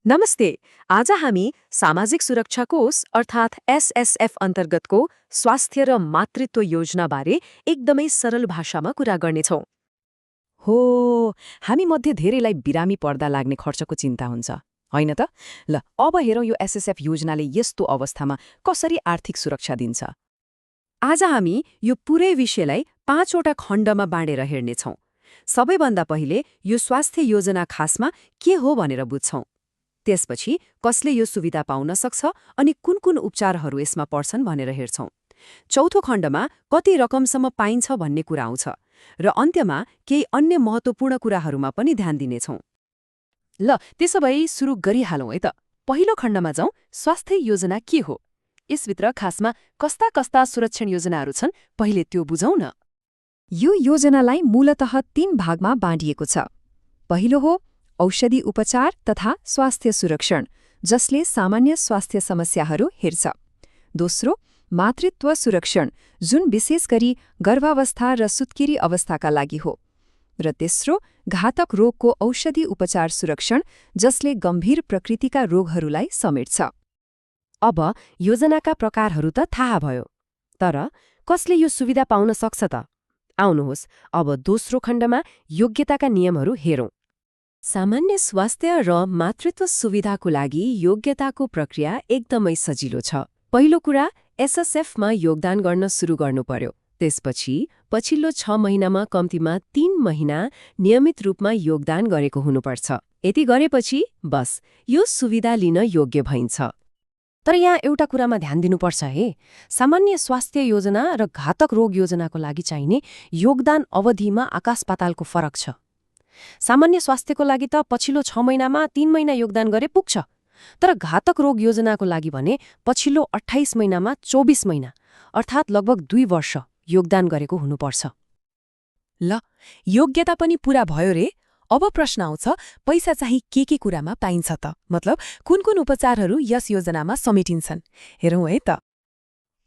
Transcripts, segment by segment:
नमस्ते। आज हामी सामाजिक सुरक्षा कोष अर्थात् एसएसएफ अन्तर्गतको स्वास्थ्य र मातृत्व योजनाबारे एकदमै सरल भाषामा कुरा गर्नेछौँ। हो, हामी मध्ये धेरैलाई बिरामी पर्दा लाग्ने खर्चको चिन्ता हुन्छ, होइन त? ल, अब हेरौँ यो एसएसएफ योजनाले यस्तो अवस्थामा कसरी आर्थिक सुरक्षा दिन्छ। आज हामी यो पुरै विषयलाई 5वटा खण्डमा बाँडेर हेर्नेछौँ। सबैभन्दा पहिले यो स्वास्थ्य योजना खासमा के हो भनेर बुझ्छौँ। त्यसपछि कसले यो सुविधा पाउन सक्छ अनि कुन कुन उपचारहरू यसमा पर्छन् भनेर हेर्छौँ। चौथो खण्डमा कति रकमसम्म पाइन्छ भन्ने कुरा आउँछ र अन्त्यमा केही अन्य महत्त्वपूर्ण कुराहरूमा पनि ध्यान दिनेछौँ। ल, त्यसो भए सुरु गरिहालौँ है त। पहिलो खण्डमा जाउँ, स्वास्थ्य योजना के हो? यसभित्र खासमा कस्ता कस्ता सुरक्षण योजनाहरू छन्, पहिले त्यो बुझौँ न। यो योजनालाई मूलतः 3 भागमा बाँडिएको छ। पहिलो हो औषधि उपचार तथा स्वास्थ्य सुरक्षण, जसले सामान्य स्वास्थ्य समस्याहरू हेर्छ। दोस्रो, मातृत्व सुरक्षण, जुन विशेष गरी गर्भावस्था र सुत्केरी अवस्थाका लागि हो। र तेस्रो, घातक रोगको औषधि उपचार सुरक्षण, जसले गम्भीर प्रकृतिका रोगहरूलाई समेट्छ। अब योजनाका प्रकारहरू त थाहा भयो, तर कसले यो सुविधा पाउन सक्छ त? आउनुहोस्, अब दोस्रो खण्डमा योग्यताका नियमहरू हेरौँ। सामान्य स्वास्थ्य र मातृत्व सुविधाको लागि योग्यताको प्रक्रिया एकदमै सजिलो छ। पहिलो कुरा, एसएसएफमा योगदान गर्न सुरु गर्नु पर्यो। त्यसपछि पछिल्लो 6 महिनामा कम्तीमा 3 महिना नियमित रूपमा योगदान गरेको हुनुपर्छ। यति गरेपछि बस यो सुविधा लिन योग्य भइन्छ। तर यहाँ एउटा कुरामा ध्यान दिनुपर्छ है। सामान्य स्वास्थ्य योजना र घातक रोग योजनाको लागि चाहिने योगदान अवधिमा आकाश पातालको फरक छ। सामान्य स्वास्थ्यको लागि त पछिल्लो 6 महिनामा 3 महिना योगदान गरे पुग्छ, तर घातक रोग योजनाको लागि भने पछिल्लो 28 महिनामा 24 महिना अर्थात् लगभग 2 वर्ष योगदान गरेको हुनुपर्छ। ल, योग्यता पनि पूरा भयो रे। अब प्रश्न आउँछ, पैसा चाहिँ के कुरामा पाइन्छ त? मतलब कुन कुन उपचारहरू यस योजनामा समेटिन्छन्? हेरौँ है त।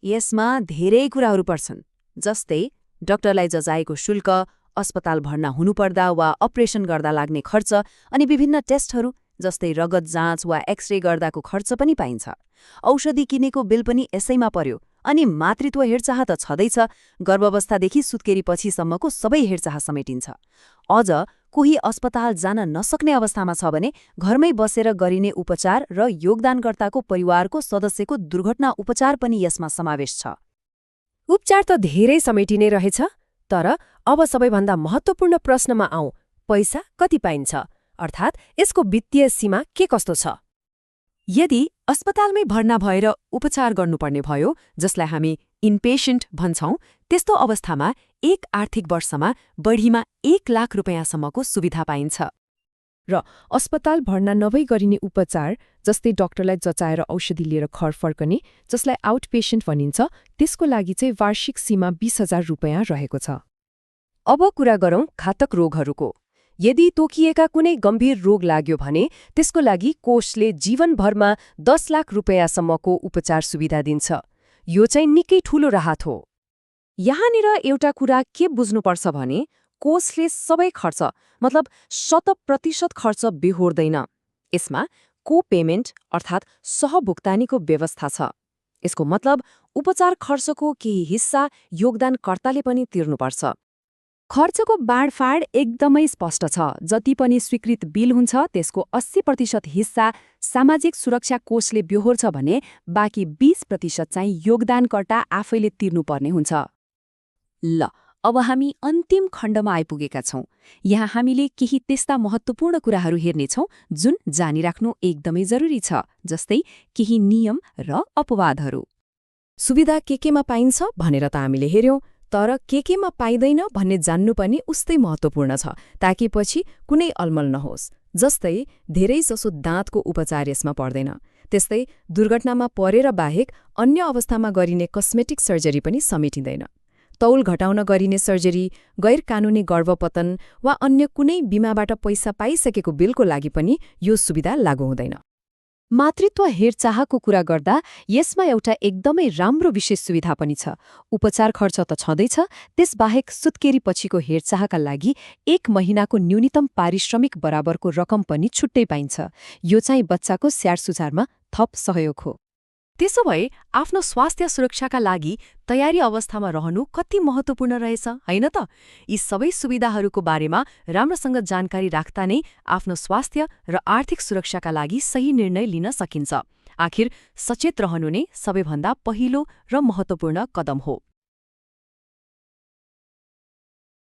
यसमा धेरै कुराहरू पर्छन्, जस्तै डाक्टरलाई जजाएको शुल्क, अस्पताल भर्ना हुनुपर्दा वा अपरेसन गर्दा लाग्ने खर्च अनि विभिन्न टेस्टहरू जस्तै रगत जाँच वा एक्सरे गर्दाको खर्च पनि पाइन्छ। औषधि किनेको बिल पनि यसैमा पर्यो। अनि मातृत्व हेरचाह त छँदैछ, गर्भावस्थादेखि सुत्केरी पछिसम्मको सबै हेरचाह समेटिन्छ। अझ कोही अस्पताल जान नसक्ने अवस्थामा छ भने घरमै बसेर गरिने उपचार र योगदानकर्ताको परिवारको सदस्यको दुर्घटना उपचार पनि यसमा समावेश छ। उपचार त धेरै समेटिने रहेछ, तर अब सबैभन्दा महत्त्वपूर्ण प्रश्नमा आउँ, पैसा कति पाइन्छ? अर्थात् यसको वित्तीय सीमा के कस्तो छ? यदि अस्पतालमै भर्ना भएर उपचार गर्नुपर्ने भयो, जसलाई हामी इनपेशेन्ट भन्छौँ, त्यस्तो अवस्थामा एक आर्थिक वर्षमा बढीमा 1 लाख रुपैयाँसम्मको सुविधा पाइन्छ। र अस्पताल भर्ना नभई गरिने उपचार, जस्तै डाक्टरलाई जचाएर औषधि लिएर घर फर्कने, जसलाई आउटपेशेन्ट भनिन्छ, त्यसको लागि चाहिँ वार्षिक सीमा 20,000 रुपैयाँ रहेको छ। अब कुरा गरौँ घातक रोगहरूको। यदि तोकिएका कुनै गम्भीर रोग लाग्यो भने त्यसको लागि कोषले जीवनभरमा 10 लाख रुपैयाँसम्मको उपचार सुविधा दिन्छ। यो चाहिँ निकै ठूलो राहत हो। यहाँनिर एउटा कुरा के बुझ्नुपर्छ भने कोषले सबै खर्च मतलब 100% खर्च बेहोर्दैन। यसमा को-पेमेन्ट अर्थात् सहभुक्तानीको व्यवस्था छ। यसको मतलब उपचार खर्चको केही हिस्सा योगदानकर्ताले पनि तिर्नुपर्छ। खर्चको बाँडफाँड एकदमै स्पष्ट छ। जति पनि स्वीकृत बिल हुन्छ त्यसको 80% हिस्सा सामाजिक सुरक्षा कोषले बेहोर्छ भने बाँकी 20% चाहिँ योगदानकर्ता आफैले तिर्नुपर्ने हुन्छ। ल, अब हामी अन्तिम खण्डमा आइपुगेका छौँ। यहाँ हामीले केही त्यस्ता महत्त्वपूर्ण कुराहरू हेर्नेछौँ जुन जानिराख्नु एकदमै जरुरी छ, जस्तै केही नियम र अपवादहरू। सुविधा केमा पाइन्छ भनेर त हामीले हेर्यौँ, तर केमा पाइँदैन भन्ने जान्नु पनि उस्तै महत्त्वपूर्ण छ, ताकि पछि कुनै अलमल नहोस्। जस्तै धेरैजसो दाँतको उपचार यसमा पर्दैन। त्यस्तै दुर्घटनामा परेर बाहेक अन्य अवस्थामा गरिने कस्मेटिक सर्जरी पनि समेटिँदैन। तौल घटाउन गरिने सर्जरी, गैर कानुनी गर्भपतन वा अन्य कुनै बिमाबाट पैसा पाइसकेको बिलको लागि पनि यो सुविधा लागू हुँदैन। मातृत्व हेरचाहको कुरा गर्दा यसमा एउटा एकदमै राम्रो विशेष सुविधा पनि छ। उपचार खर्च त छँदैछ, त्यसबाहेक सुत्केरी पछिको हेरचाहका लागि 1 महिनाको न्यूनतम पारिश्रमिक बराबरको रकम पनि छुट्टै पाइन्छ। यो चाहिँ बच्चाको स्याहारसुसारमा थप सहयोग हो। त्यसो भए आफ्नो स्वास्थ्य सुरक्षाका लागि तयारी अवस्थामा रहनु कति महत्त्वपूर्ण रहेछ, होइन त? यी सबै सुविधाहरूको बारेमा राम्रोसँग जानकारी राख्दा नै आफ्नो स्वास्थ्य र आर्थिक सुरक्षाका लागि सही निर्णय लिन सकिन्छ। आखिर सचेत रहनु नै सबैभन्दा पहिलो र महत्त्वपूर्ण कदम हो।